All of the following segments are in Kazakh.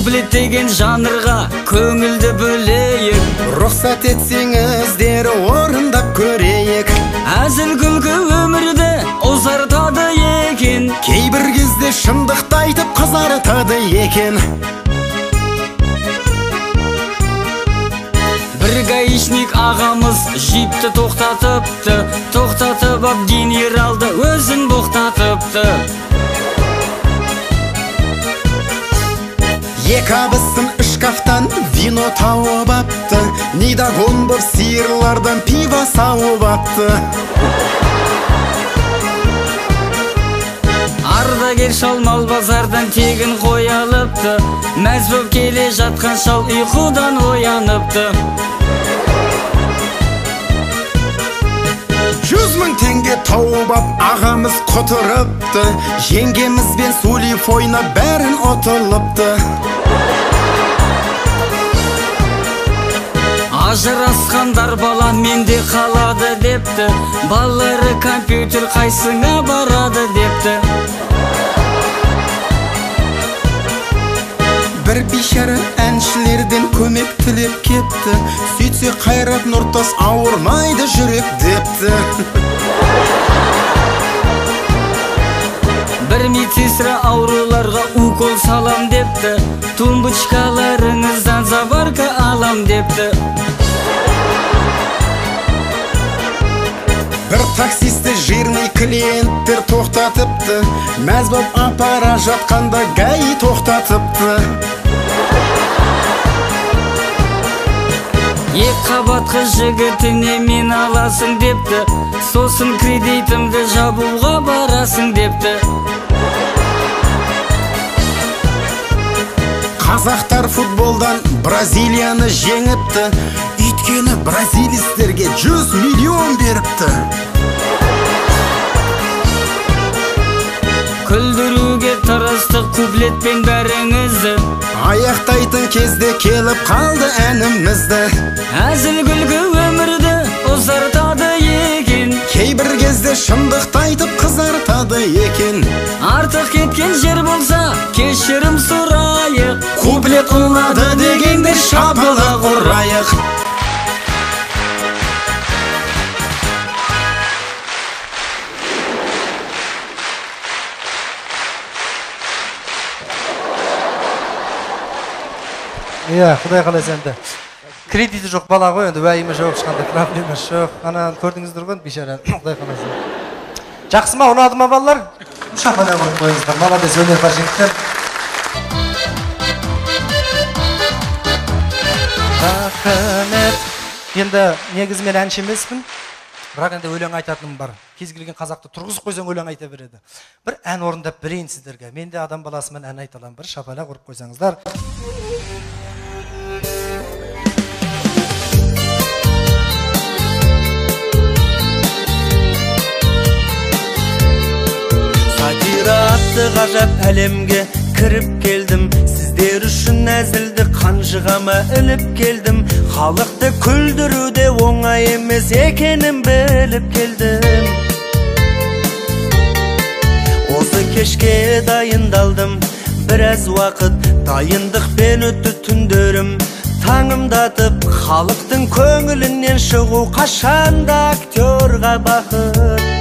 Куплет деген жанрға көңілді бөлейік. Рұқсат етсеңіздер орындап көрейік. Әзіл күлкі өмірді ұзартады екен. Кейбір кезде шындықты айтып қызартады екен. Бір гаишник ағамыз джипті тоқтатыпты. Тоқтатып ап генералды өзін боқтатыпты. Екі абысын шкафтан вино тауып апты. Недогон боп сиырлардан пиво сауып апты. Ардагер шал мал базардан тегін қой алыпты. Мәз боп келе жатқан шал ұйқыдан ояныпты. 100 000 теңге тауып ап ағамыз құтырыпты. Жеңгемізбен сулиф ойнап бәрін ұтылыпты. Ажырасқандар бала менде қалады депті. Балалары компьютер қайсыңа барады депті. Бір бейшара әншілерден көмек тілеп кетті. Сөйтсе Қайрат Нұртас ауырмайды жүрек депті. Бір медсестра ауруларға укол салам депті. Тумбочкаларыңыздан заварка алам депті. Бір таксисті жирный клиенттер тоқтатыпты. Мәз боп апара жатқанда ГАИ тоқтатыпты. Екі қабатқы жігітіне мен аласың депті. Сосын кредитімді жабуға барасың депті. Қазақтар футболдан Бразилияны жеңіпті. Өйткені бразилистерге 100 миллион беріпті. Күлдіруге тырыстық куплетпен бәріңізді. Аяқтайтын кезде келіп қалды әнімізді. Әзіл күлкі өмірді ұзартады екен. Кейбір кезде шындықты айтып қызартады екен. Артық кеткен жер болса кешірім сұрайық. Куплет ұнады дегендер шапалақ ұрайық. Иә, Құдай қаласа енді. Кредиті жоқ бала ғой, енді уәйімі жоқ, ешқандай проблема жоқ. Ана көрдіңіздер ғой, бейшара, Құдай қаласа. Жақсы ма, ұнады ма балалар? Шапалақ ұрып қойыңыздар. Молодец, өнерпаз жігіттер. Рахмет. Енді негізі мен әнші емеспін, бірақ енді өлең айтатыным бар. Кез келген қазақты тұрғызып қойсаң өлең айта береді. Бір ән орындап берейін сіздерге. Мен де адам баласымын, ән айта аламын. Бір шапалақ ұрып қойсаңыздар. Сатира атты ғажап әлемге кіріп келдім. Сіздер үшін әзілді қанжығама іліп келдім. Халықты күлдіруде оңай емес екенін біліп келдім. Осы кешке дайындалдым біраз уақыт, дайындықпен өтті түндерім. Таңымдатып халықтың көңілінен шығу қашанда актерға бақыт.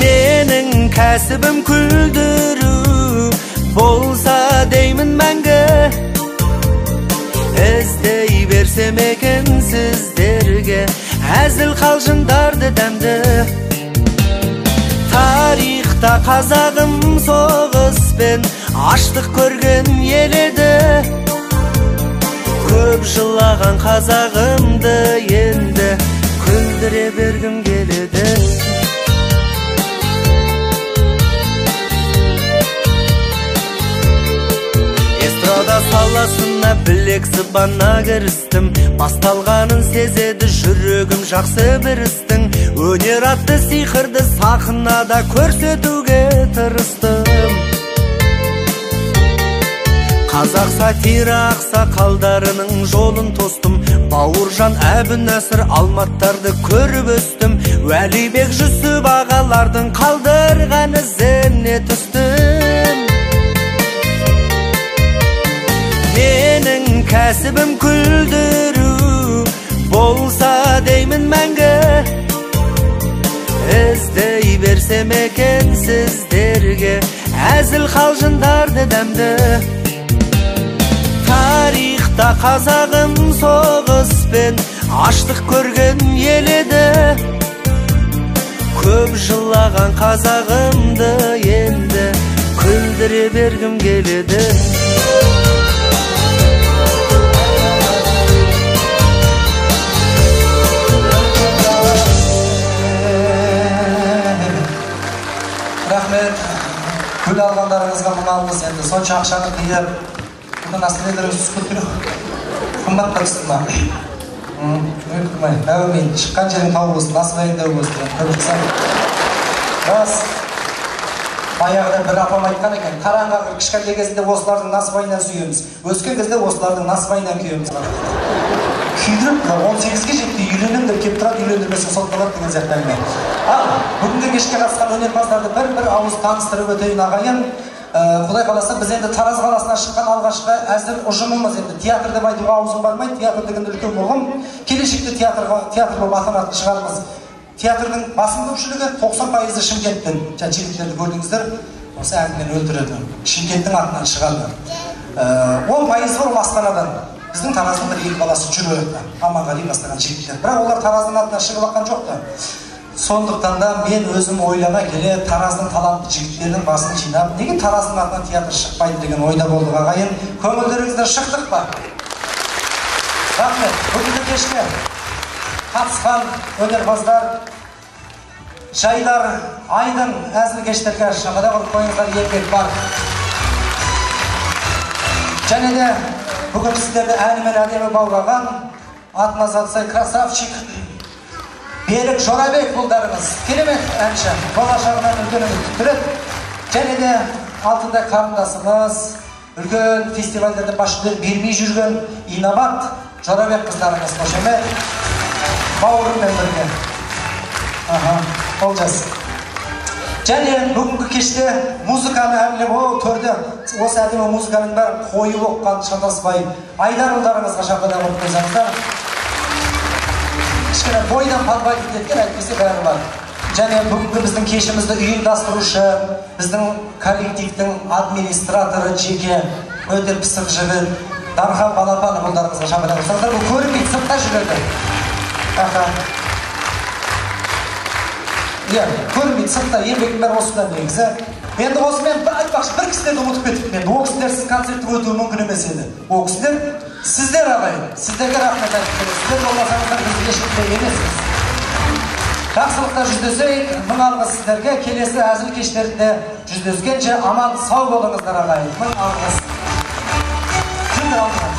Менің кәсібім күлдіру болса деймін мәңгі. Іздей берсем екен сіздерге әзіл қалжыңдарды дәмді. Тарихта қазағым соғыспен аштық көрген ел еді. Көп жылаған қазағымды енді күлдіре бергім келеді. Эстрада саласына білек сыбана кірістім. Басталғанын сезеді жүрегім жақсы бір істің. Өнер атты сиқырды сахнада көрсетуге тырыстым. Қазақ сатира ақсақалдарының жолын тостым. Бауыржан Әбінәсір Алматтарды көріп өстім. Уәлибек Жүсіп ағалардың қалдырған ізіне түстім. Кәсібім күлдіру болса деймін мәңгі. Іздей берсем екен сіздерге әзіл қалжыңдарды дәмді. Тарихта қазағым соғыспен аштық көрген ел еді. Көп жылаған қазағымды енді күлдіре бергім келеді. Рахмет. Гүл алғандарыңызға мың алғыс. Енді сонша ақшаны қиып, бүгін настроениелеріңіз түсіп кеткен жоқ. Қымбатқа түсті ма? Әумин. Шыққан жерің тау болсын, насыбайың дәу болсын. Көп жасап. Рас. Баяғыда бір апам айтқан екен, қараңғы кішкентай кезінде осылардың насыбайынан сүйеміз, өскен кезде осылардың насыбайынан күйеміз. Күйдіріп, 18-ге жетті, үйленем деп келіп тұрады, үйлендірмесе сотталады деген сияқты әңгіме. Ал бүгінгі кешке қатысқан өнерпаздарды бір-бір ауыз таныстырып өтейін ағайын. Құдай қаласа, біз енді Тараз қаласынан шыққан алғашқы әзіл ұжымымыз. Енді театр деп айтуға аузым бармайды, театр деген үлкен ұғым. Келешекте театр болып атанатын шығармыз. Театрдың басым көпшілігі 90% Шымкенттен. Жаңа жігіттерді көрдіңіздер, осы әңгімені өлтіреді. Шымкенттің атынан шығады. 10% бар ол Астанадан. Біздің Тараздың бір екі баласы жүр өтті. Аманғали бастаған жігіттер. Бірақ олар Тараздың атынан шығып жатқан жоқ та. Сондықтан да мен өзім ойлана келе Тараздың талантты жігіттерінің басын жинап, неге Тараздың атынан театр шықпайды деген ойда болдық ағайын. Көңілдеріңізден шықтық па? Рахмет. Бүгінгі кешке қатысқан өнерпаздар, Жайдар, Айдын әзіл кештерге шапалақ ұрып қойыңыздар, еңбек бар. Және де бүгін сіздерді әнімен әдемі баураған, атына затсай красавчик Берік Жорабек ұлдарыңыз, керемет әнші, болашағынан үлкен үміт күттіреді. Және де алтындай қарындасымыз, үлкен фестивальдерде бас жүлде бермей жүрген Инабат Жорабек қыздарыңыз, қошемет бауырыммен бірге. Аха, олжас. Және бүгінгі кеште музыканы әмілеп, о, төрде осы әдемі музыканың бәрін қойып оққан шатаспай Айдар ұлдарыңызға шапалақ ұрып қойсаңыздар. Кішкене бойдан подводить еткен, әйтпесе бәрі бар. Және бүгінгі біздің кешімізді ұйымдастырушы, біздің коллективтің администраторы жеке өте пысық жігіт Дархан Балапанов ұлдарыңызға шапалақ ұрсаңыздар. Бұл көрінбейді, сыртта жүреді. Аха. Иә, көрінбейді, сыртта еңбектің бәрі осыдан негізі. Енді осымен айтпақшы, бір кісілерді ұмытып кеттік енді. Ол кісілерсіз концерттің өтуі мүмкін емес еді. Ол кісілер сіздер ағайын, сіздерге рахмет айтып келеміз. Сіздер болмасаңыздар біз ешкімде емеспіз. Жақсылықта жүздесейік, мың алғыс сіздерге. Келесі әзіл кештерінде жүздескенше аман сау болыңыздар ағайын. Мың алғыс. Жүріңдер алдыға.